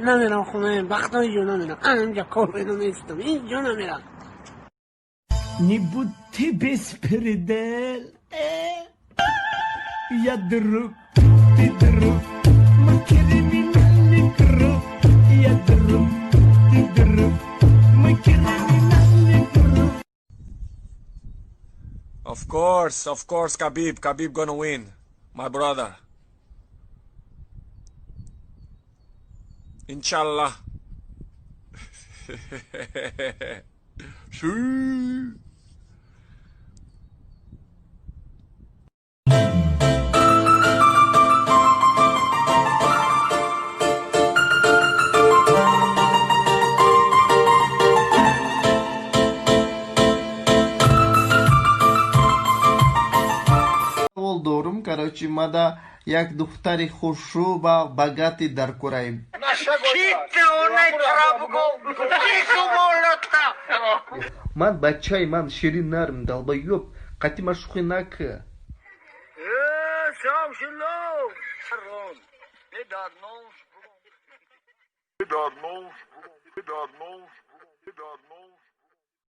Намерам хона, вақтҳои ҷо намерам. Ана инҷа кор пайдо нестам, ҳеҷ ҷо намерам. Не будь беспредел, я друг, ты друг, мы криминальный круг. Я друг, ты друг, мы криминальный круг. Of course, Khabib. Khabib gonna win, my brother. Inshallah. Shoo. Савол дорум. Короче, мада як духтари хушрӯ ва богатый дар кораем. Ман бачаи ман ширин нарм, долбоёб, қати ма шӯхӣ нака.